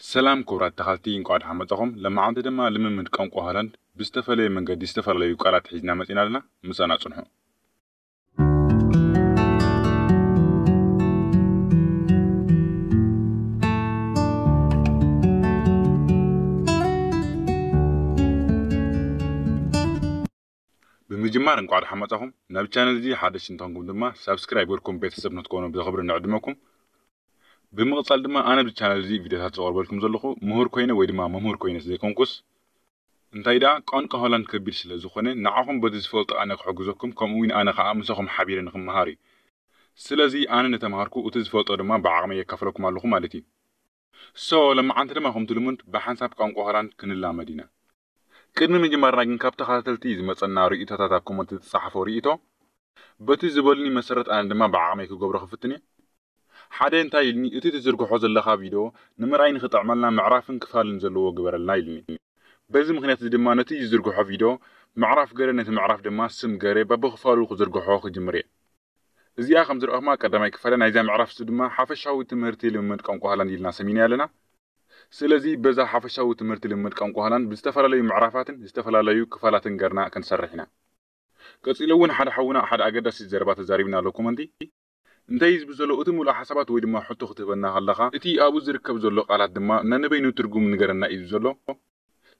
ሰላም ክቡራት ተኻልቲ፣ እንቋዕ ደሓን መጻኹም። ለማዓንቲ ድማ ልምምድ ቋንቋ ሆላንድ ብዝተፈለየ መንገዲ ዝተፈላለዩ ቃላት ሒዝና መጺና ኣለና። ምሳና ጽንሑ። ብምጅማር እንቋዕ ደሓን መጻኹም። ናብ ቻነል እዚ ሓደሽ እንተኾንኩም ድማ ሳብስክራይብ ጌርኩም ቤተሰብ ንክትኮኑ ብኽብሪ ንዕድመኩም። ብምቕጻል ድማ ኣነ ኣብዚ ቻነል እዚ ቪድዮታት ዘቕርበልኩም ዘለኹ ምሁር ኮይነ ወይ ድማ መምህር ኮይነ ዘይኮንኩስ፣ እንታይ ደኣ ቋንቋ ሆላንድ ከቢድ ስለ ዝኾነ ንዓኹም በቲ ዝፈልጦ ኣነ ክሕግዘኩም፣ ከምኡ እውን ኣነ ኸኣ ምሳኹም ሓቢረ ንክመሃር እዩ። ስለዚ ኣነ ንተምሃርኩ እቲ ዝፈልጦ ድማ ብዓቕመይ የካፍለኩም ኣለኹ ማለት እዩ። ሶ ለማዓንቲ ድማ ከምቲ ልሙድ ብሓንሳብ ቋንቋ ሆላንድ ክንላመድ ኢና። ቅድሚ ምጅማርና ግን ካብ ተኸታተልቲ ዝመጸና ርእይቶታት ኣብ ኮመንት ዝጸሓፎ ርእይቶ በቲ ዝበሉኒ መሰረት ኣነ ድማ ብዓቕመይ ክገብሮ ክፍትን እየ። ሓደ እንታይ ኢልኒ፣ እቲ ትዝርግሖ ዘለኻ ቪድዮ ንምርኣይ ንኽጥዕመልና ምዕራፍን ክፋልን ዘለዎ ግበረልና ኢልኒ። በዚ ምኽንያት እዚ ድማ ነቲ ዝዝርግሖ ቪድዮ ምዕራፍ ገረ ነቲ ምዕራፍ ድማ ስም ገረ በብኽፋሉ ክዝርግሖ ክጅምር እየ። እዚኣ ከም ዝረኣኹማ ቀዳማይ ክፋል ናይዛ ምዕራፍ እሱ ድማ ሓፈሻዊ ትምህርቲ ልምምድ ቋንቋ ሆላንድ ኢልና ሰሚና ኣለና። ስለዚ በዛ ሓፈሻዊ ትምህርቲ ልምምድ ቋንቋ ሆላንድ ብዝተፈላለዩ ምዕራፋትን ዝተፈላለዩ ክፋላትን ገርና ክንሰርሕ ኢና። ቀጺሉ እውን ሓደ ሓውና ሓደ ኣገዳሲ ዘረባ ተዛሪብና ኣሎ ኮመንቲ። እንታይ እዩ ዝብል ዘሎ? እቲ ሙሉእ ሓሳባት ወይ ድማ ሕቶ ክትህበና ከለኻ እቲ ኣብኡ ዝርከብ ዘሎ ቃላት ድማ ነንበይኑ ትርጉም ንገረና እዩ ዘሎ።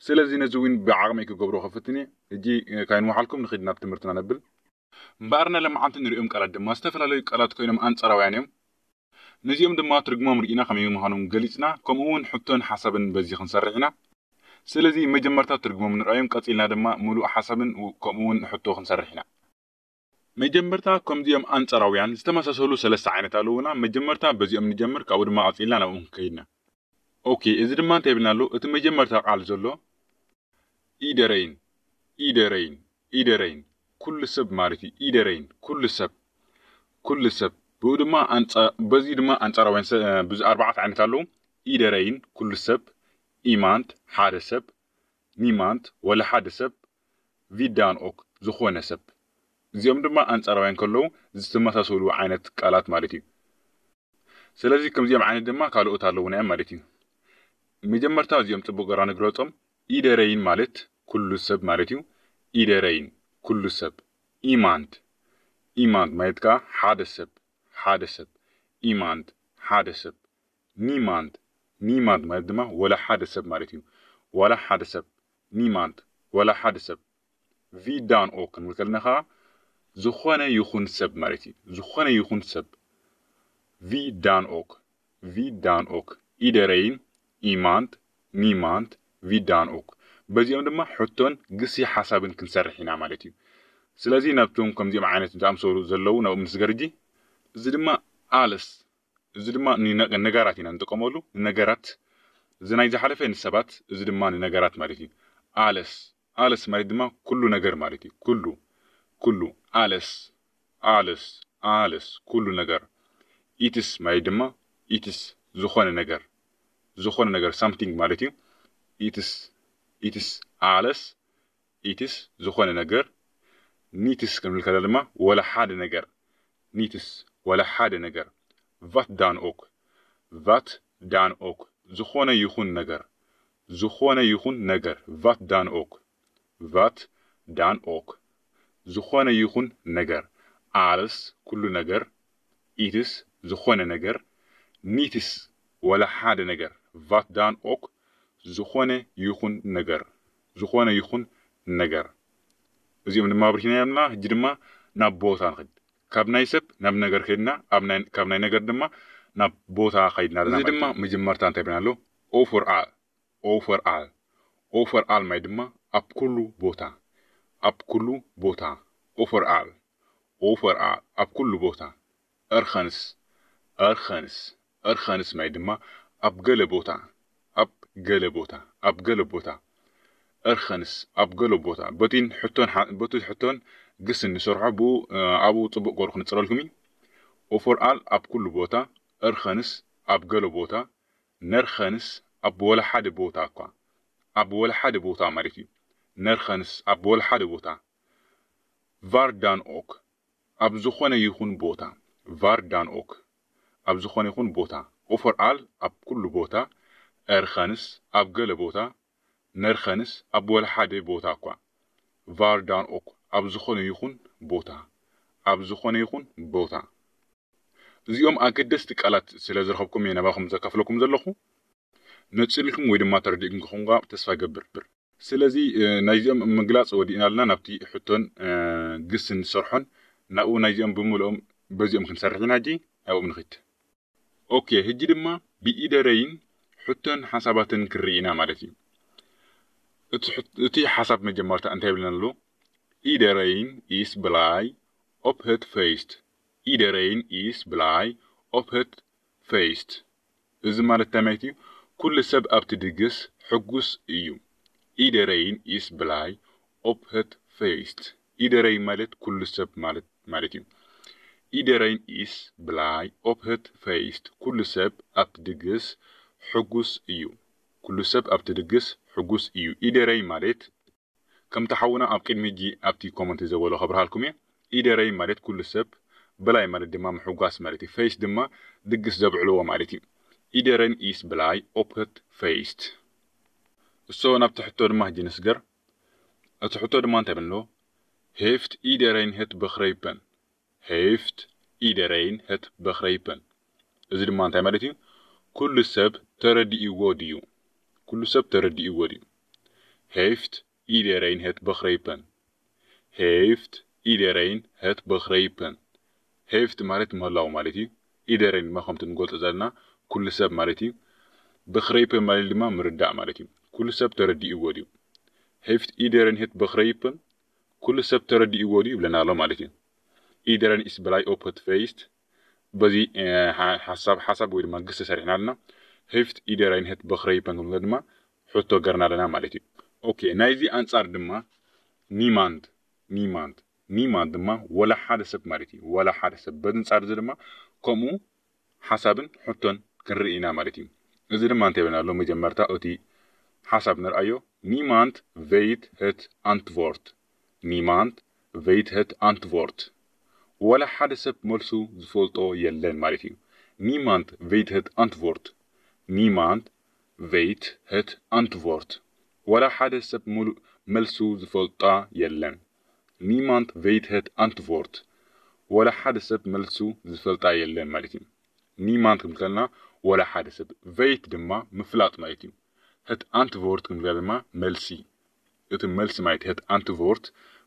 ስለዚ ነዚ እውን ብዓቕመይ ክገብሮ ክፍትን እየ። ሕጂ ካይንወሓልኩም ንኽድ ናብ ትምህርትና ነብል። እምበኣር ናይ ለማዓንቲ ንሪኦም ቃላት ድማ ዝተፈላለዩ ቃላት ኮይኖም ኣንጻራውያን እዮም። ነዚኦም ድማ ትርጉሞም ርኢና ከመይ ምዃኖም ገሊጽና፣ ከምኡ እውን ሕቶን ሓሳብን በዚ ክንሰርሕ ኢና። ስለዚ መጀመርታ ትርጉሞም ንርኣዮም፣ ቀጺልና ድማ ምሉእ ሓሳብን ከምኡ እውን ሕቶ ክንሰርሕ ኢና። መጀመርታ ከምዚኦም ኣንጻራውያን ዝተመሳሰሉ ሰለስተ ዓይነት ኣለዉና። መጀመርታ በዚኦም ንጀምር፣ ካብኡ ድማ ቀጺልና ናብኦም ክንከይድ ኢና። ኦኬ፣ እዚ ድማ እንታይ ይብልና ኣሎ? እቲ መጀመርታ ቃል ዘሎ ኢደረይን፣ ኢደረይን፣ ኢደረይን፣ ኩሉ ሰብ ማለት እዩ። ኢደረይን፣ ኩሉ ሰብ፣ ኩሉ ሰብ። ብኡ ድማ ኣንጻ-፣ በዚ ድማ ኣንጻራውያን ሰ-፣ ብዙ ኣርባዕተ ዓይነት ኣለዉ። ኢደረይን፣ ኩሉ ሰብ፣ ኢማንት፣ ሓደ ሰብ፣ ኒማንት፣ ወላ ሓደ ሰብ፣ ቪዳን ኦክ፣ ዝኾነ ሰብ። እዚኦም ድማ ኣንጻራውያን ከለዉ ዝተመሳሰሉ ዓይነት ቃላት ማለት እዩ። ስለዚ ከምዚኦም ዓይነት ድማ ካልኦት ኣለዉና እዮም ማለት እዩ። መጀመርታ እዚኦም ጽቡቕ ገራ ንግለጾም። ኢደረይን ማለት ኩሉ ሰብ ማለት እዩ። ኢደረይን፣ ኩሉ ሰብ። ኢማንት፣ ኢማንት ማለት ከኣ ሓደ ሰብ፣ ሓደ ሰብ። ኢማንት፣ ሓደ ሰብ። ኒማንት፣ ኒማንት ማለት ድማ ወላ ሓደ ሰብ ማለት እዩ። ዋላ ሓደ ሰብ። ኒማንት፣ ወላ ሓደ ሰብ። ቪዳን ኦክ ክንብል ከለና ከኣ ዝኾነ ይኹን ሰብ ማለት እዩ። ዝኾነ ይኹን ሰብ። ቪዳን ኦክ፣ ቪዳን ኦክ። ኢደረይን፣ ኢማንት፣ ኒማንት፣ ቪዳን ኦክ። በዚኦም ድማ ሕቶን ግሲ ሓሳብን ክንሰርሕ ኢና ማለት እዩ። ስለዚ ናብቶም ከምዚኦም ዓይነት ዝኣምሰሉ ዘለዉ ናብኦም ንስገር ሕጂ። እዚ ድማ ኣለስ፣ እዚ ድማ ንነ-፣ ነገራት ኢና ንጥቀመሉ፣ ንነገራት። እዚ ናይ ዝሓለፈ ንሰባት፣ እዚ ድማ ንነገራት ማለት እዩ። ኣለስ፣ ኣለስ ማለት ድማ ኩሉ ነገር ማለት እዩ። ኩሉ፣ ኩሉ፣ ኣለስ፣ ኣለስ፣ ኣለስ፣ ኩሉ ነገር። ኢትስ ማለት ድማ ኢትስ፣ ዝኾነ ነገር፣ ዝኾነ ነገር፣ ሳምቲንግ ማለት እዩ። ኢትስ፣ ኢትስ፣ ኣለስ፣ ኢትስ፣ ዝኾነ ነገር። ኒትስ ክንብል ከለና ድማ ወላ ሓደ ነገር። ኒትስ፣ ወላ ሓደ ነገር። ቫት ዳን ኦክ፣ ቫት ዳን ኦክ፣ ዝኾነ ይኹን ነገር፣ ዝኾነ ይኹን ነገር። ቫት ዳን ኦክ፣ ቫት ዳን ኦክ፣ ዝኾነ ይኹን ነገር። ኣለስ፣ ኩሉ ነገር። ኢትስ፣ ዝኾነ ነገር። ኒትስ፣ ወላ ሓደ ነገር። ቫት ዳን ኦክ፣ ዝኾነ ይኹን ነገር፣ ዝኾነ ይኹን ነገር። እዚኦም ድማ ኣብሪህናዮምና። ሕጂ ድማ ናብ ቦታ ንኸይድ። ካብ ናይ ሰብ ናብ ነገር ከይድና፣ ኣብ ናይ፣ ካብ ናይ ነገር ድማ ናብ ቦታ ከይድና ኣለና እዚ ማለት ድማ እዩ። መጀመርታ እንታይ ብና ኣሎ? ኦፈር ኣል፣ ኦፈር ኣል፣ ኦፈር ኣል ማለት ድማ ኣብ ኩሉ ቦታ፣ ኣብ ኩሉ ቦታ። ኦፈር ኣል፣ ኦፈር ኣል፣ ኣብ ኩሉ ቦታ። እርከንስ፣ እርከንስ፣ እርከንስ ማለት ድማ ኣብ ገለ ቦታ፣ ኣብ ገለ ቦታ፣ ኣብ ገለ ቦታ። እርከንስ ኣብ ገለ ቦታ። በቲን ሕቶን ሓ-፣ በቲ ሕቶን ግስን ንሰርሖ ብኡ፣ እ፣ ኣብኡ ጽቡቕ ገሩ ክንጽረልኩም እዩ። ኦፈር ኣል ኣብ ኩሉ ቦታ፣ እርከንስ ኣብ ገለ ቦታ፣ ነርከንስ ኣብ ወላ ሓደ ቦታ እኳ። ኣብ ወላ ሓደ ቦታ ማለት እዩ። ነርከንስ ኣብ ወላ ሓደ ቦታ። ቫር ዳን ኦክ፣ ኣብ ዝኾነ ይኹን ቦታ። ቫር ዳን ኦክ፣ ኣብ ዝኾነ ይኹን ቦታ። ኦፈር ኣል ኣብ ኩሉ ቦታ። ergens ኣብ ገለ ቦታ፣ nergens ኣብ ወላ ሓደ ቦታ እኳ፣ waar dan ook ኣብ ዝኾነ ይኹን ቦታ፣ ኣብ ዝኾነ ይኹን ቦታ። እዚኦም ኣገደስቲ ቃላት ስለ ዝረኸብኩም እየ ናባኹም ዘካፍለኩም ዘለኹ። ነጺርኩም ወይ ድማ ተረዲእኩም ክኾንኳ ተስፋ ገብር። ስለዚ ናይዚኦም ምግላጽ ወዲእና ኣለና። ናብቲ ሕቶን ግስን ንሰርሖን ናብኡ ናይዚኦም ብምልኦም በዚኦም ክንሰርሕ ኢና። ሕጂ ናብኡ ንኺድ። ኦኬ፣ ሕጂ ድማ ብኢደረይን ሕቶን ሓሳባትን ክንርኢ ኢና ማለት እዩ። እቲ ሓሳብ መጀመርታ እንታይ ይብለና ኣሎ? Iedereen is blij op het feest. Iedereen is blij op het feest. እዚ ማለት እንታይ ማለት እዩ? ኩሉ ሰብ ኣብቲ ድግስ ሕጉስ እዩ። Iedereen is blij op het feest. Iedereen ማለት ኩሉ ሰብ ማለት ማለት እዩ። Iedereen is blij op het feest. ኩሉ ሰብ ኣብቲ ድግስ ሕጉስ እዩ። ኩሉ ሰብ ኣብቲ ድግስ ሕጉስ እዩ። Iedereen ማለት ከምቲ ሓውና ኣብ ቅድሚ ሕጂ ኣብቲ ኮመንት ዘበሎ ከብርሃልኩም እየ። Iedereen ማለት ኩሉ ሰብ፣ blij ማለት ድማ ምሕጓስ ማለት እዩ። Feest ድማ ድግስ ዘብዕልዎ ማለት እዩ። Iedereen is blij op het feest. እሶ ናብቲ ሕቶ ድማ ሕጂ ንስገር። እቲ ሕቶ ድማ እንታይ ይብል ኣሎ? Heeft iedereen het begrepen? Heeft iedereen het begrepen? እዚ ድማ እንታይ ማለት እዩ? ኩሉ ሰብ ተረዲእዎ ድዩ? ኩሉ ሰብ ተረዲእዎ ድዩ? Heeft iedereen het begrepen? Heeft iedereen het begrepen? Heeft ማለት ምህላው ማለት እዩ። Iedereen ድማ ከምቲ ንገልጾ ዘለና ኩሉ ሰብ ማለት እዩ። Begrepen ማለት ድማ ምርዳእ ማለት እዩ። ኩሉ ሰብ ተረዲእዎ ድዩ? Heeft iedereen het begrepen? ኩሉ ሰብ ተረዲእዎ ድዩ ይብለና ኣሎ ማለት እዩ። Iedereen is blij op het feest። በዚ ሓሳብ ሓሳብ ወይ ድማ ግስ ሰሪሕና ኣለና። Heeft iedereen het begrepen ክንብሎ ድማ ሕቶ ገርና ኣለና ማለት እዩ። ኦኬ፣ ናይዚ ኣንጻር ድማ niemand፣ niemand፣ niemand ድማ ወላ ሓደ ሰብ ማለት እዩ። ወላ ሓደ ሰብ። በዚ ኣንጻር እዚ ድማ ከምኡ ሓሳብን ሕቶን ክንርኢ ኢና ማለት እዩ። እዚ ድማ እንታይ ይብለና ኣሎ? መጀመርታ እቲ ሓሳብ ንርኣዮ። Niemand weet het antwoord. Niemand weet het antwoord. ወላ ሓደ ሰብ መልሱ ዝፈልጦ የለን ማለት እዩ። Niemand weet het antwoord. Niemand weet het antwoord. ወላ ሓደ ሰብ ሙሉእ መልሱ ዝፈልጣ የለን። Niemand weet het antwoord. ወላ ሓደ ሰብ መልሱ ዝፈልጣ የለን ማለት እዩ። Niemand ክንብል ከለና ወላ ሓደ ሰብ፣ weet ድማ ምፍላጥ ማለት እዩ። Het antwoord ክንብል ከለና ድማ መልሲ፣ እቲ መልሲ ማለት እዩ። Het antwoord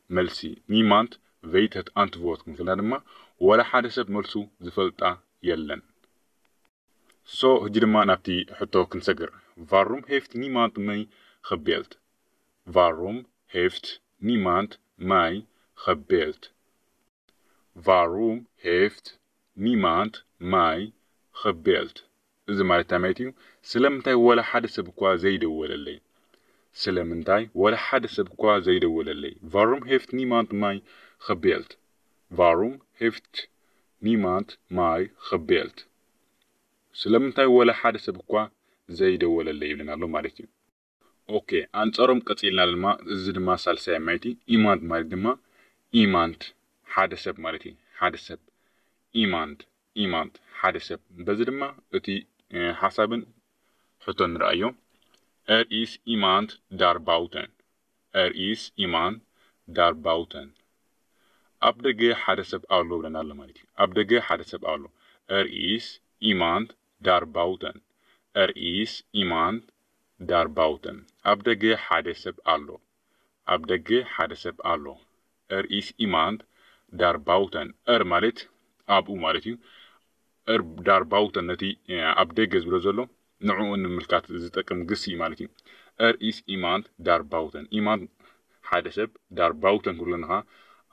መልሲ። Niemand weet het antwoord ክንብል ከለና ድማ ወላ ሓደ ሰብ መልሱ ዝፈልጣ የለን። So ሕጂ ድማ ናብቲ ሕቶ ክንሰግር። Waarom heeft niemand mij gebeld? Waarom heeft niemand mij gebeld? Waarom heeft niemand mij gebeld? እዚ ማለት እንታይ ማለት እዩ? ስለምንታይ ወላ ሓደ ሰብ እኳ ዘይደወለለይ? ስለምንታይ ወላ ሓደ ሰብ እኳ ዘይደወለለይ? Waarom heeft niemand mij gebeld? Waarom heeft niemand mij gebeld? ስለምንታይ ወላ ሓደ ሰብ እኳ ዘይደወለለይ ይብለና ኣሎ ማለት እዩ። ኦኬ፣ ኣንጻሮም ቀጺልና ድማ፣ እዚ ድማ ሳልሳይ ማለት እዩ። Iemand ማለት ድማ iemand ሓደ ሰብ ማለት እዩ። ሓደ ሰብ። Iemand፣ iemand ሓደ ሰብ። በዚ ድማ እቲ ሓሳብን ሕቶን ንርኣዮ። Er is iemand daar buiten. Er is iemand daar buiten. ኣብ ደገ ሓደ ሰብ ኣሎ ብለና ኣሎ ማለት እዩ። ኣብ ደገ ሓደ ሰብ ኣሎ። Er is iemand daar buiten. Er is iemand daar buiten. ኣብ ደገ ሓደ ሰብ ኣሎ። ኣብ ደገ ሓደ ሰብ ኣሎ። Er is iemand daar buiten. Er ማለት ኣብኡ ማለት እዩ። Er daar buiten ነቲ ኣብ ደገ ዝብሎ ዘሎ ንዕኡ ንምልካት ዝጠቅም ግሲ ማለት እዩ። Er is iemand daar buiten. Iemand ሓደ ሰብ፣ daar buiten ክብለና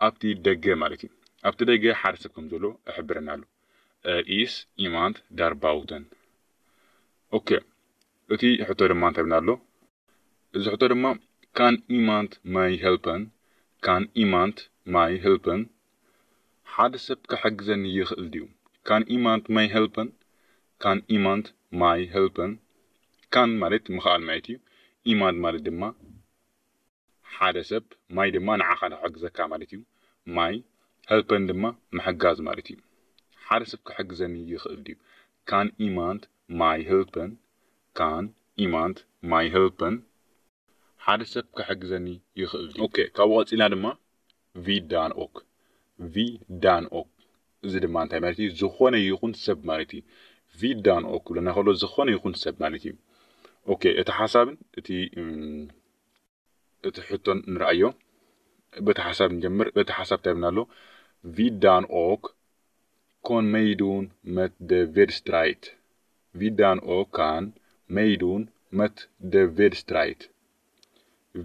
ኣብቲ ደገ ማለት እዩ። ኣብቲ ደገ ሓደ ሰብ ከም ዘሎ ይሕብረና ኣሎ። Er is iemand daar buiten. ኦኬ፣ እቲ ሕቶ ድማ እንታይ ብና ኣሎ? እዚ ሕቶ ድማ kan iemand mij helpen? Kan iemand mij helpen? ሓደ ሰብ ክሕግዘኒ ይኽእል ድዩ? Kan iemand mij helpen? Kan iemand mij helpen? Kan ማለት ምኽኣል ማለት እዩ። Iemand ማለት ድማ ሓደ ሰብ፣ mij ድማ ንዓኻ ክሕግዘካ ማለት እዩ። Mij፣ helpen ድማ ምሕጋዝ ማለት እዩ። ሓደ ሰብ ክሕግዘኒ ይኽእል ድዩ? Kan iemand mij helpen? Kan iemand mij helpen? ሓደ ሰብ ክሕግዘኒ ይኽእል ድዩ? ኦኬ፣ ካብኡ ቀጺልና ድማ wie dan ook፣ wie dan ook፣ እዚ ድማ እንታይ ማለት እዩ? ዝኾነ ይኹን ሰብ ማለት እዩ። Wie dan ook ክብለና ከሎ ዝኾነ ይኹን ሰብ ማለት እዩ። ኦኬ፣ እቲ ሓሳብን እቲ እቲ ሕቶን ንርኣዮ። በቲ ሓሳብ ንጀምር። በቲ ሓሳብ እንታይ ይብልና ኣሎ? Wie dan ook kan meedoen met de wedstrijd. Wie dan ook kan meedoen met de wedstrijd.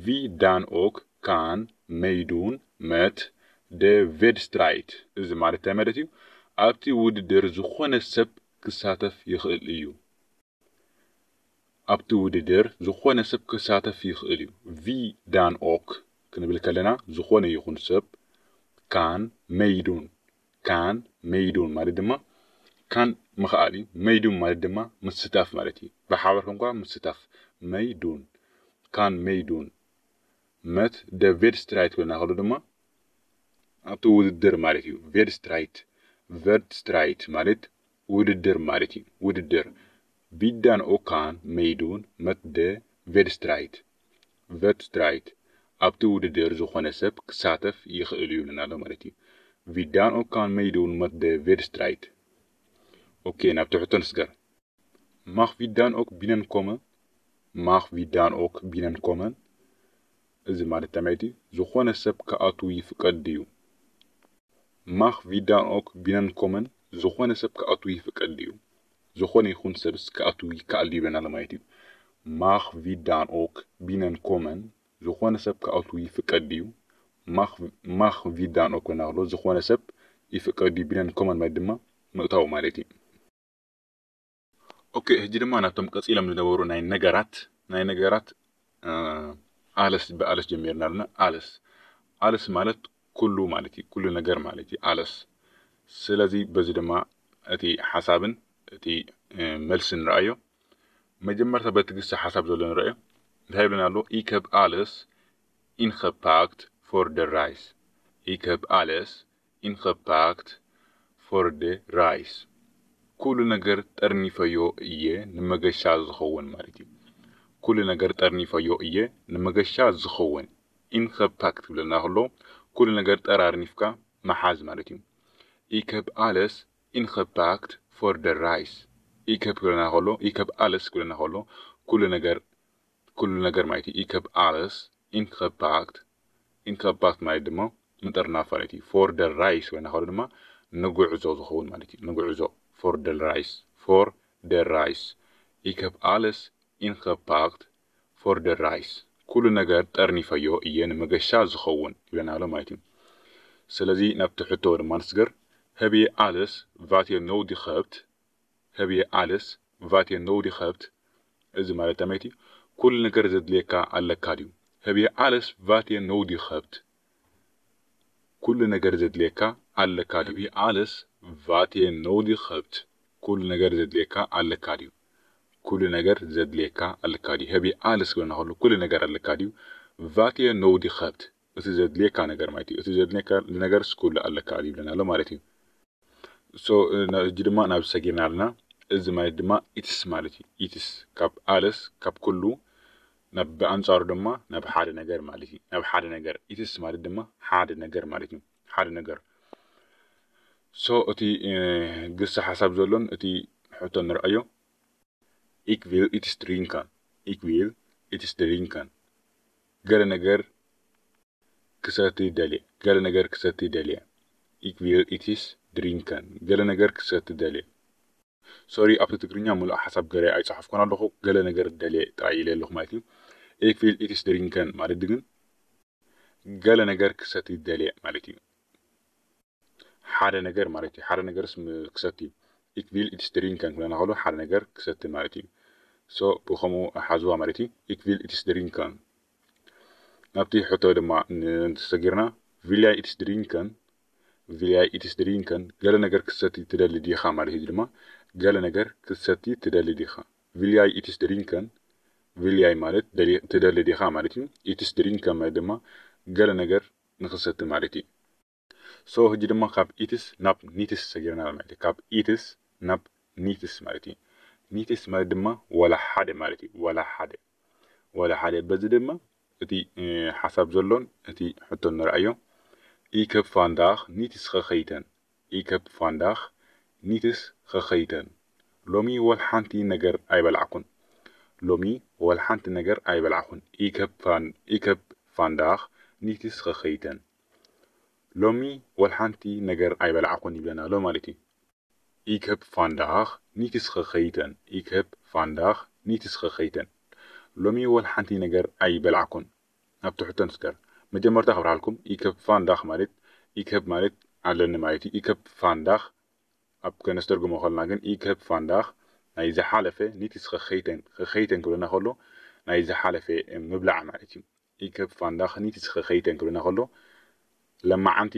Wie dan ook kan meedoen met de wedstrijd. እዚ ማለት እንታይ ማለት እዩ? ኣብቲ ውድድር ዝኾነ ሰብ ክሳተፍ ይኽእል እዩ። ኣብቲ ውድድር ዝኾነ ሰብ ክሳተፍ ይኽእል እዩ። Wie dan ook ክንብል ከለና ዝኾነ ይኹን ሰብ kan meedoen፣ kan meedoen ማለት ድማ kan ምኽኣል እዩ። Meedoen ማለት ድማ ምስታፍ ማለት እዩ። ብሓባር ኮንካ ምስታፍ፣ meedoen፣ kan meedoen። Met de wedstrijd ክብለና ከሎ ድማ ኣብቲ ውድድር ማለት እዩ። Wedstrijd፣ wedstrijd ማለት ውድድር ማለት እዩ። ውድድር። Wie dan ook kan meedoen met de wedstrijd። Wedstrijd፣ ኣብቲ ውድድር ዝኾነ ሰብ ክሳተፍ ይኽእል እዩ ይብለና ኣሎ ማለት እዩ። Wie dan ook kan meedoen met de wedstrijd። ኦኬ፣ ናብቲ ሕቶ ንስገር። Mag wie dan ook binnenkomen? Mag wie dan ook binnenkomen? እዚ ማለት እንታይ ማለት እዩ? ዝኾነ ሰብ ክኣትው ይፍቀድ ድዩ? Mag wie dan ook binnenkomen? ዝኾነ ሰብ ክኣትው ይፍቀድ ድዩ? ዝኾነ ይኹን ሰብስ ክኣትው ይከኣል ድዩ ይብለና ኣሎ ማለት እዩ። Mag wie dan ook binnenkomen? ዝኾነ ሰብ ክኣትው ይፍቀድ ድዩ? Mag፣ mag wie dan ook ክብለና ከሎ ዝኾነ ሰብ ይፍቀድ ድዩ? Binnenkomen ማለት ድማ ምእታው ማለት እዩ። ኦኬ፣ ሕጂ ድማ ናብቶም ቀጺሎም ዝነበሩ ናይ ነገራት፣ ናይ ነገራት፣ እ፣ alles፣ ብኣለስ ጀሚርና ኣለና። Alles፣ alles ማለት ኩሉ ማለት እዩ፣ ኩሉ ነገር ማለት እዩ፣ alles። ስለዚ በዚ ድማ እቲ ሓሳብን እቲ፣ እ፣ መልስን ንርኣዮ። መጀመርታ በቲ ግሲ ሓሳብ ዘሎ ንርኣዮ። እንታይ ይብለና ኣሎ? Ik heb alles ingepakt voor de reis። Ik heb alles ingepakt voor de reis። ኩሉ ነገር ጠርኒፈዮ እየ ንመገሻ ዝኸውን ማለት እዩ። ኩሉ ነገር ጠርኒፈዮ እየ ንመገሻ ዝኸውን። Ingepakt ክብለና ከሎ ኩሉ ነገር ጠራርኒፍካ ምሓዝ ማለት እዩ። Ik heb alles ingepakt voor de reis። Ik heb ክብለና ከሎ፣ ik heb alles ክብለና ከሎ ኩሉ ነገር፣ ኩሉ ነገር ማለት እዩ። Ik heb alles ingepakt። Ingepakt ማለት ድማ ምጥርናፍ ማለት እዩ። Voor de reis ክብለና ከሎ ድማ ንጉዕዞ ዝኸውን ማለት እዩ። ንጉዕዞ፣ voor de reis፣ voor de reis። Ik heb alles ingepakt voor de reis። ኩሉ ነገር ጠርኒፈዮ እየ ንመገሻ ዝኸውን ይብለና ኣሎ ማለት እዩ። ስለዚ ናብቲ ሕቶ ድማ ንስገር። Heb je alles wat je nodig hebt? Heb je alles wat je nodig hebt? እዚ ማለት እንታይ ማለት እዩ? ኩሉ ነገር ዘድልየካ ኣለካ ድዩ? Heb je alles wat je nodig hebt? ኩሉ ነገር ዘድልየካ ኣለካ ድዩ? Heb je alles wat je nodig hebt? ኩሉ ነገር ዘድልየካ ኣለካ ድዩ? ኩሉ ነገር ዘድልየካ ኣለካ ድዩ? Heb je alles ክብለና ከሎ ኩሉ ነገር ኣለካ ድዩ? Wat je nodig hebt፣ እቲ ዘድልየካ ነገር ማለት እዩ። እቲ ዘድልየካ ነገርስ ኩሉ ኣለካ ድዩ ይብለና ኣሎ ማለት እዩ። So፣ እ፣ ና-፣ ሕጂ ድማ ናብ ሰጊርና ኣለና። እዚ ማለት ድማ ኢትስ ማለት እዩ። ኢትስ ካብ ኣለስ፣ ካብ ኩሉ፣ ናብ ብኣንጻሩ ድማ ናብ ሓደ ነገር ማለት እዩ። ናብ ሓደ ነገር። ኢትስ ማለት ድማ ሓደ ነገር ማለት እዩ። ሓደ ነገር። So፣ እቲ፣ እ፣ ግሲ ሓሳብ ዘሎን እቲ ሕቶ ንርኣዮ። Ik wil iets drinken. Ik wil iets drinken. ገለ ነገር ክሰቲ ደልየ። ገለ ነገር ክሰቲ ደልየ። Ik wil iets drinken. ገለ ነገር ክሰቲ ደልየ። ሶሪ፣ ኣብቲ ትግርኛ ሙሉእ ሓሳብ ገለ ኣይጸሓፍኩን ኣለኹ። ገለ ነገር ደልየ ጥራይ ኢለ ኣለኹ ማለት እዩ። Ik wil iets drinken ማለት ግን ገለ ነገር ክሰቲ ደልየ ማለት እዩ። ሓደ ነገር ማለት እዩ። ሓደ ነገርስ ም-፣ ክሰቲ እዩ። Ik wil iets drinken ክብለና ከሎ ሓደ ነገር ክሰቲ ማለት እዩ። So፣ ብኸምኡ ሓዝዋ ማለት እዩ። Ik wil iets drinken። ናብቲ ሕቶ ድማ ን-፣ እንተሰጊርና፣ Wil jij iets drinken? Wil jij iets drinken? ገለ ነገር ክሰቲ ትደሊ ዲኻ ማለት እዩ። ድማ ገለ ነገር ክሰቲ ትደሊ ዲኻ? Wil jij iets drinken? Wil jij ማለት ደሊ-፣ ትደሊ ዲኻ ማለት እዩ። Iets drinken ማለት ድማ ገለ ነገር ንኽሰቲ ማለት እዩ። So፣ ሕጂ ድማ ካብ ኢትስ ናብ ኒትስ ሰጊርና ማለት እዩ። ካብ ኢትስ ናብ ኒትስ ማለት እዩ። Niets ማለት ድማ ዋላ ሓደ ማለት እዩ። ዋላ ሓደ፣ ዋላ ሓደ። በዚ ድማ እቲ ሓሳብ ዘሎን እቲ ሕቶን ንርኣዮ። Ik heb vandaag niets gegeten. Ik heb vandaag niets gegeten. ሎሚ ወላ ሓንቲ ነገር ኣይበላዕኩን። ሎሚ ወላ ሓንቲ ነገር ኣይበላዕኩን። Ik heb van ik heb vandaag niets gegeten. ሎሚ ወላ ሓንቲ ነገር ኣይበላዕኩን ይብለና ኣሎ ማለት እዩ። Ik heb vandaag niets gegeten. Ik heb vandaag niets gegeten. ሎሚ ወላ ሓንቲ ነገር ኣይበላዕኩን። ናብቲ ሕቶ ንስገር። መጀመርታ ክብርሃልኩም፣ ik heb vandaag ማለት፣ ik heb ማለት ኣለኒ ማለት እዩ። Ik heb vandaag ኣብ ከነስተርጉሞ ከለና ግን፣ ik heb vandaag ናይ ዝሓለፈ፣ niets gegeten፣ gegeten ክብለና ከሎ ናይ ዝሓለፈ ምብላዕ ማለት እዩ። Ik heb vandaag niets gegeten ክብለና ከሎ ለማዓንቲ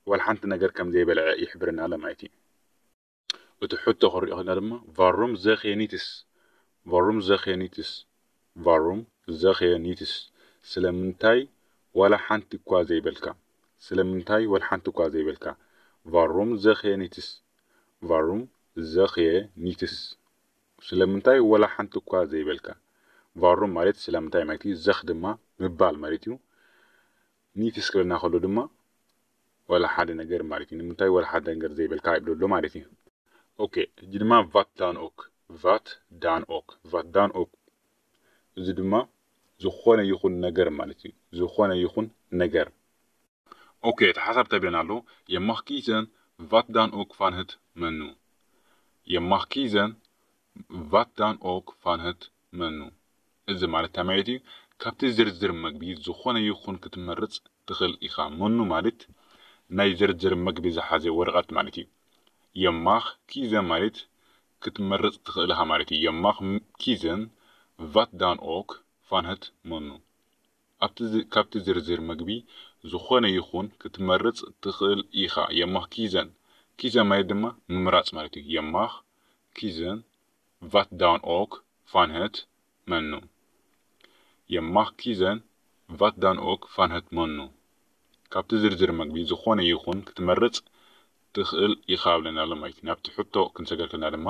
ወላ ሓንቲ ነገር ከም ዘይበልዐ ይሕብረና ኣሎ ማለት እዩ። እቲ ሕቶ ክንሪኦ ከለና ድማ፣ Waarom zeg je niets? Waarom zeg je niets? Waarom zeg je niets? ስለምንታይ ዋላ ሓንቲ እኳ ዘይበልካ? ስለምንታይ ዋላ ሓንቲ እኳ ዘይበልካ? Waarom zeg je niets? Waarom zeg je niets? ስለምንታይ ዋላ ሓንቲ እኳ ዘይበልካ? Waarom ማለት ስለምንታይ ማለት እዩ። Zeg ድማ ምባል ማለት እዩ። Niets ክብለና ከሎ ድማ ዋላ ሓደ ነገር ማለት እዩ። ንምንታይ ዋላ ሓደ ነገር ዘይበልካ ይብለሉ ማለት እዩ። ኦኬ፣ ሕጂ ድማ wat dan ook፣ wat dan ook፣ wat dan ook፣ እዚ ድማ ዝኾነ ይኹን ነገር ማለት እዩ። ዝኾነ ይኹን ነገር። ኦኬ፣ እቲ ሓሳብ እንታይ ብለና ኣሎ? Je mag kiezen wat dan ook van het menu. Je mag kiezen wat dan ook van het menu. እዚ ማለት እንታይ ማለት እዩ? ካብቲ ዝርዝር መግቢ ዝኾነ ይኹን ክትመርጽ ትኽእል ኢኻ። መኑ ማለት ናይ ዝርዝር መግቢ ዝሓዘ ወረቐት ማለት እዩ። Je mag kiezen ማለት ክትመርጽ ትኽእል ኢኻ ማለት እዩ። Je mag kiezen wat dan ook van het menu. ኣብቲ ዝ-፣ ካብቲ ዝርዝር መግቢ ዝኾነ ይኹን ክትመርጽ ትኽእል ኢኻ። Je mag kiezen። Kiezen ማለት ድማ ምምራጽ ማለት እዩ። Je mag kiezen wat dan ook van het menu. Je mag kiezen wat dan ook van het menu. ካብቲ ዝርዝር መግቢ ዝኾነ ይኹን ክትመርጽ ትኽእል ኢኻ ብለና ኣሎ ማለት እዩ። ናብቲ ሕቶ ክንሰገር ከለና ድማ፣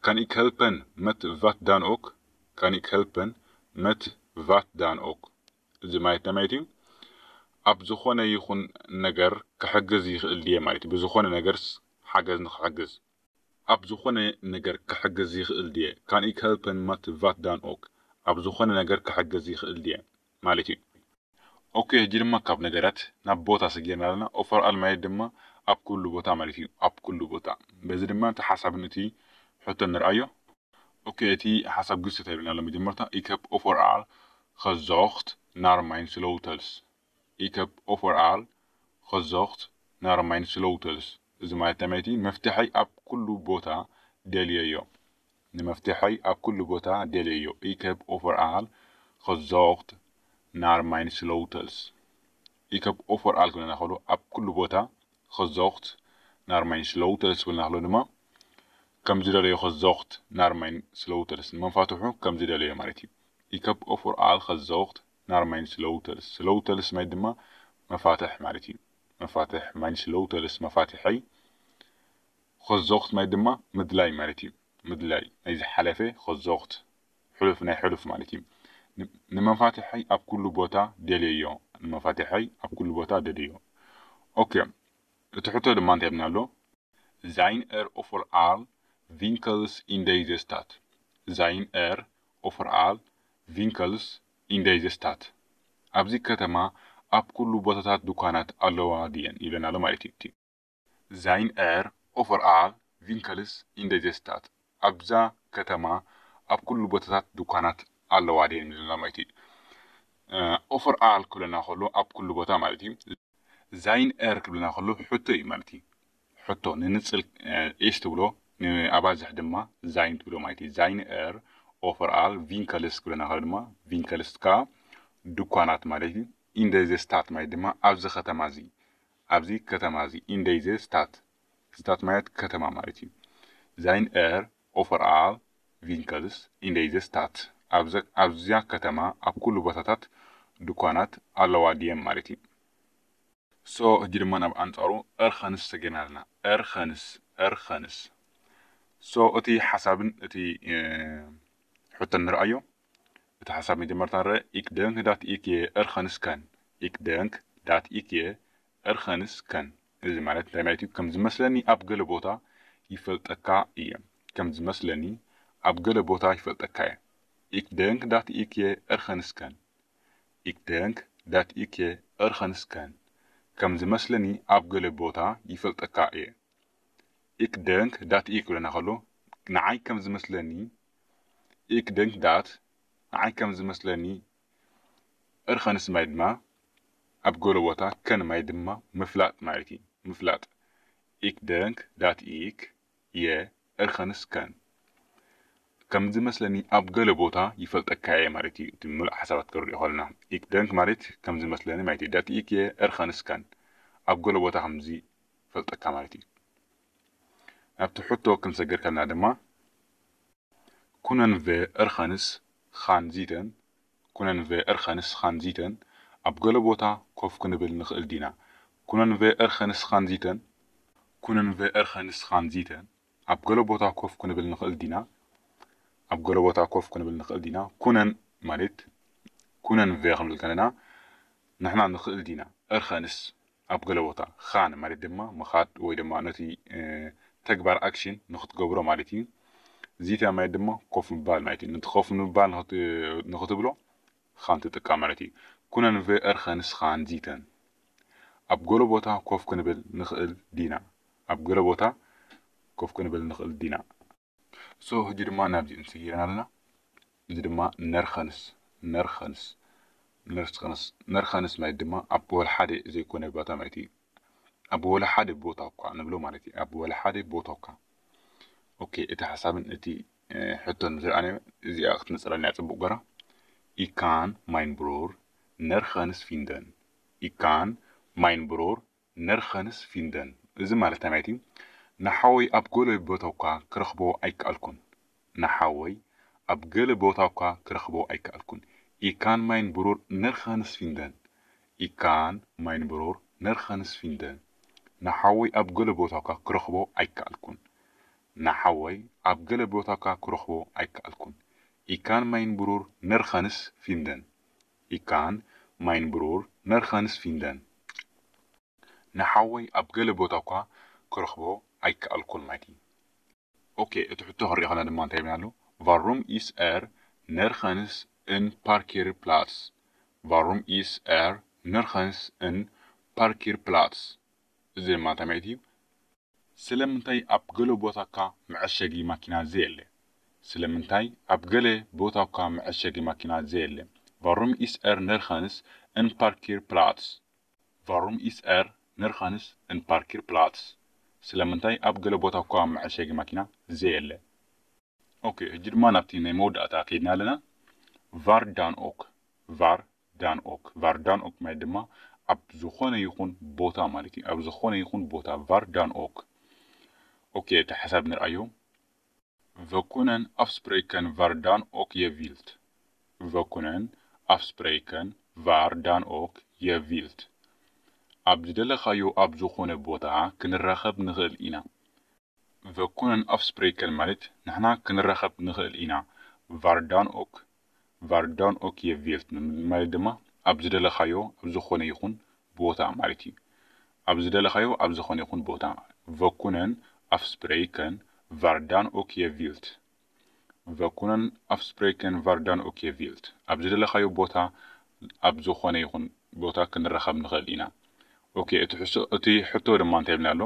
Kan ik helpen met wat dan ook? Kan ik helpen met wat dan ook? እዚ ማለት እንታይ ማለት እዩ? ኣብ ዝኾነ ይኹን ነገር ክሕግዝ ይኽእል ድየ ማለት እዩ። ብዝኾነ ነገርስ ሓገዝ ንኽሕግዝ። ኣብ ዝኾነ ነገር ክሕግዝ ይኽእል ድየ? Kan ik helpen met wat dan ook? ኣብ ዝኾነ ነገር ክሕግዝ ይኽእል ድየ ማለት እዩ። ኦኬ፣ ሕጂ ድማ ካብ ነገራት ናብ ቦታ ሰጊርና ኣለና። Overal ማለት ድማ ኣብ ኩሉ ቦታ ማለት እዩ። ኣብ ኩሉ ቦታ። በዚ ድማ እቲ ሓሳብን እቲ ሕቶን ንርኣዮ። ኦኬ፣ እቲ ሓሳብ ግስ እንታይ ይብለና ኣሎ? መጀመርታ፣ Ik heb overal gezocht naar mijn sleutels. Ik heb overal gezocht naar mijn sleutels. እዚ ማለት እንታይ ማለት እዩ? መፍትሐይ ኣብ ኩሉ ቦታ ደልየዮ። ንመፍትሐይ ኣብ ኩሉ ቦታ ደልየዮ። Ik heb overal gezocht naar mijn sleutels. Ik heb overal ክብለና ከሎ ኣብ ኩሉ ቦታ፣ gezocht naar mijn sleutels ክብለና ከሎ ድማ ከም ዝደለዮ፣ gezocht naar mijn sleutels ንመፋትሑ ከም ዝደለዮ ማለት እዩ። Ik heb overal gezocht naar mijn sleutels. Sleutels ማለት ድማ መፋትሕ ማለት እዩ። መፋትሕ፣ mijn sleutels መፋትሐይ። Gezocht ማለት ድማ ምድላይ ማለት እዩ። ምድላይ ናይ ዝሓለፈ፣ gezocht ሕሉፍ፣ ናይ ሕሉፍ ማለት እዩ። ን-፣ ንመፋትሐይ ኣብ ኩሉ ቦታ ደልየዮ። ንመፋትሐይ ኣብ ኩሉ ቦታ ደልየዮ። ኦኬ፣ እቲ ሕቶ ድማ እንታይ ይብልና ኣሎ? Zijn er overal winkels in deze stad? Zijn er overal winkels in deze stad? ኣብዚ ከተማ ኣብ ኩሉ ቦታታት ድኳናት ኣለዋ ድየን ይብለና ኣሎ ማለት እዩ። Zijn er overal winkels in deze stad? ኣብዛ ከተማ ኣብ ኩሉ ቦታታት ድኳናት ኣለዋ ድየን ይብለና ማለት እዩ። እ፣ overal ክብለና ከሎ ኣብ ኩሉ ቦታ ማለት እዩ። Zijn er ክብለና ከሎ ሕቶ እዩ ማለት እዩ። ሕቶ ንንጽል፣ እ፣ is ትብሎ፣ ንኣባዝሕ ድማ zijn ትብሎ ማለት እዩ። Zijn er overal winkels ክብለና ከሎ ድማ፣ winkels ከኣ ድኳናት ማለት እዩ። In deze stad ማለት ድማ ኣብዚ ከተማ እዚ፣ ኣብዚ ከተማ እዚ፣ in deze stad። Stad ማለት ከተማ ማለት እዩ። Zijn er overal winkels in deze stad? ኣብዘ-፣ ኣብዚኣ ከተማ ኣብ ኩሉ ቦታታት ድኳናት ኣለዋ ድየን ማለት እዩ። So፣ ሕጂ ድማ ናብ ኣንጻሩ ergens ሰጊርና ኣለና። Ergens፣ ergens። So እቲ ሓሳብን እቲ ሕቶን ንርኣዮ። እቲ ሓሳብ መጀመርታ ንርአ። Ik denk dat ik je ergens ken. Ik denk dat ik je ergens ken. እዚ ማለት እንታይ ማለት እዩ? ከም ዝመስለኒ ኣብ ገለ ቦታ ይፈልጠካ እየ። ከም ዝመስለኒ ኣብ ገለ ቦታ ይፈልጠካ እየ። Ik denk dat ik je ergens ken. Ik denk dat ik je ergens ken. ከም ዝመስለኒ ኣብ ገለ ቦታ ይፈልጠካ እየ። Ik denk dat ik ብለና ከሎ ንዓይ ከም ዝመስለኒ፣ ik denk dat ንዓይ ከም ዝመስለኒ፣ ergens ማለት ድማ ኣብ ገለ ቦታ፣ ken ማለት ድማ ምፍላጥ ማለት እዩ። ምፍላጥ። Ik denk dat ik je ergens ken. ከም ዝመስለኒ ኣብ ገለ ቦታ ይፈልጠካ እየ ማለት እዩ። እቲ ምሉእ ሓሳባት ክንሪኦ ከለና፣ ik denk ማለት ከም ዝመስለኒ ማለት እዩ። Dat ik je ergens ken፣ ኣብ ገለ ቦታ ከምዚ ይፈልጠካ ማለት እዩ። ናብቲ ሕቶ ክንሰግር ከለና ድማ፣ kunnen we ergens gaan zitten? Kunnen we ergens gaan zitten? ኣብ ገለ ቦታ ኮፍ ክንብል ንኽእል ዲና? Kunnen we ergens gaan zitten? Kunnen we ergens gaan zitten? ኣብ ገለ ቦታ ኮፍ ክንብል ንኽእል ዲና? ኣብ ገለ ቦታ ኮፍ ክንብል ንኽእል ዲና? Kunnen ማለት፣ kunnen we ክንብል ከለና ንሕና ንኽእል ዲና? Ergens ኣብ ገለ ቦታ፣ gaan ማለት ድማ ምኻድ ወይ ድማ ነቲ ተግባር፣ ኣክሽን ንኽትገብሮ ማለት እዩ። Zitten ማለት ድማ ኮፍ ምባል ማለት እዩ። ነቲ ኮፍ ምባል ንኽትብሎ gaan ትጥቀም ማለት እዩ። Kunnen we ergens gaan zitten? ኣብ ገለ ቦታ ኮፍ ክንብል ንኽእል ዲና? ኣብ ገለ ቦታ ኮፍ ክንብል ንኽእል ዲና? So ሕጂ ድማ ናብዚ እንስጊረና ኣለና። እዚ ድማ nergens፣ nergens፣ nergens፣ nergens ማለት ድማ ኣብ ወላ ሓደ ዘይኮነ ቦታ ማለት እዩ። ኣብ ወላ ሓደ ቦታ እኳ ንብሎ ማለት እዩ። ኣብ ወላ ሓደ ቦታ እኳ። ኦኬ፣ እቲ ሓሳብን እቲ ሕቶን ዝረኣናዮ፣ እዚኣ ክትንጽረልና እያ ጽቡቕ ገራ። Ik kan mijn broer nergens vinden. Ik kan mijn broer nergens vinden. እዚ ማለት እንታይ ማለት እዩ? ንሓወይ ኣብ ገለ ቦታ እኳ ክረኽቦ ኣይከኣልኩን። ንሓወይ ኣብ ገለ ቦታ እኳ ክረኽቦ ኣይከኣልኩን። Ik kan mijn broer nergens vinden. Ik kan mijn broer nergens vinden. ንሓወይ ኣብ ገለ ቦታ እኳ ክረኽቦ ኣይከኣልኩን። ንሓወይ ኣብ ገለ ቦታ እኳ ክረኽቦ ኣይከኣልኩን። Ik kan mijn broer nergens vinden. Ik kan mijn broer nergens vinden. ንሓወይ ኣብ ገለ ቦታ እኳ ክረኽቦ ኣይከኣልኩን ማለት እዩ። ኦኬ፣ እቲ ሕቶ ክንሪኦ ከለና ድማ እንታይ ይብልና ኣሎ? Waarom is er nergens een parkeerplaats? Waarom is er nergens een parkeerplaats? እዚ ድማ እንታይ ማለት እዩ? ስለምንታይ ኣብ ገለ ቦታካ መዐሸጊ ማኪና ዘየለ? ስለምንታይ ኣብ ገለ ቦታካ መዐሸጊ ማኪና ዘየለ? Waarom is er nergens een parkeerplaats? Waarom is er nergens een parkeerplaats? ስለምንታይ ኣብ ገለ ቦታካ መዐሸጊ ማኪና ዘየለ? ኦኬ፣ ሕጂ ድማ ናብቲ ናይ መወዳእታ ከይድና ኣለና። Waar dan ook። Waar dan ook። Waar dan ook ማለት ድማ ኣብ ዝኾነ ይኹን ቦታ ማለት እዩ። ኣብ ዝኾነ ይኹን ቦታ። Waar dan ook። ኦኬ፣ እቲ ሓሳብ ንርኣዮ። We kunnen afspreken waar dan ook je wilt. We kunnen afspreken waar dan ook je wilt. ኣብ ዝደለኻዮ ኣብ ዝኾነ ቦታ ክንራኸብ ንኽእል ኢና። We kunnen afspreken ማለት ንሕና ክንራኸብ ንኽእል ኢና። Waar dan ook፣ waar dan ook je wilt ማለት ድማ ኣብ ዝደለኻዮ ኣብ ዝኾነ ይኹን ቦታ ማለት እዩ። ኣብ ዝደለኻዮ ኣብ ዝኾነ ይኹን ቦታ። We kunnen afspreken waar dan ook je wilt. We kunnen afspreken waar dan ook je wilt. ኣብ ዝደለኻዮ ቦታ ኣብ ዝኾነ ይኹን ቦታ ክንራኸብ ንኽእል ኢና። ኦኬ፣ እቲ ሕቶ ድማ እንታይ ይብልና ኣሎ?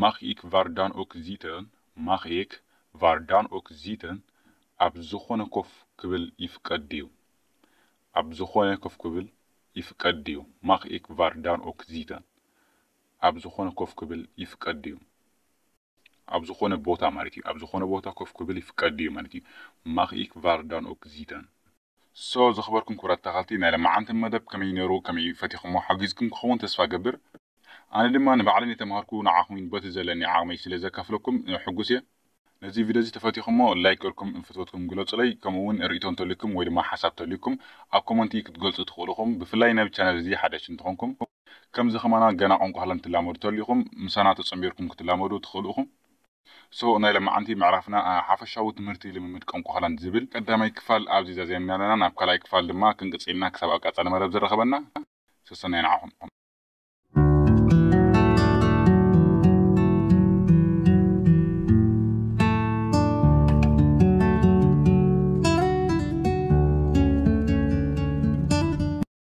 Mag ik waar dan ook zitten? Mag ik waar dan ook zitten? ኣብ ዝኾነ ኮፍ ክብል ይፍቀድ ድዩ? ኣብ ዝኾነ ኮፍ ክብል ይፍቀድ ድዩ? Mag ik waar dan ook zitten? ኣብ ዝኾነ ኮፍ ክብል ይፍቀድ ድዩ? ኣብ ዝኾነ ቦታ ማለት እዩ። ኣብ ዝኾነ ቦታ ኮፍ ክብል ይፍቀድ ድዩ ማለት እዩ። Mag ik waar dan ook zitten? So፣ ዝኽበርኩም ክቡራት ተኻልቲ ናይ ለማዓንቲ መደብ ከመይ ነይሩ፣ ከመይ ፈቲኹሞ፣ ሓጊዝኩም ክኸውን ተስፋ ገብር። ኣነ ድማ ንባዕለይ ንተምሃርኩ ንዓኹም በቲ ዘለኒ ዓቕመይ ስለ ዘካፍለኩም ሕጉስ እየ። ነዚ ቪድዮ እዚ ተፈቲኹሞ ላይክ ጌርኩም ፍትወትኩም ግለጹለይ። ከምኡ እውን ርእይቶ እንተልኩም ወይ ድማ ሓሳብ ተልኩም ኣብ ኮመንቲ ክትገልጹ ትኽእሉ ኢኹም። ብፍላይ ናብ ቻነል እዚ ሓደሽ እንተኾንኩም፣ ከምዚ ከማና ገና ቋንቋ ሆላንድ ትላመዱ ተልኹም ምሳና ተጸንቢርኩም ክትላመዱ ትኽእሉ ኢኹም። So ናይ ለማዓንቲ ምዕራፍና ሓፈሻዊ ትምህርቲ ልምምድ ቋንቋ ሆላንድ ዝብል ቀዳማይ ክፋል ኣብዚ ዛዚምና ኣለና። ናብ ካልኣይ ክፋል ድማ ክንቅጽልና ክሳብ ኣብ ቀጻሊ መረብ ዝረኸበና ሰሰናይ ንዓኹም።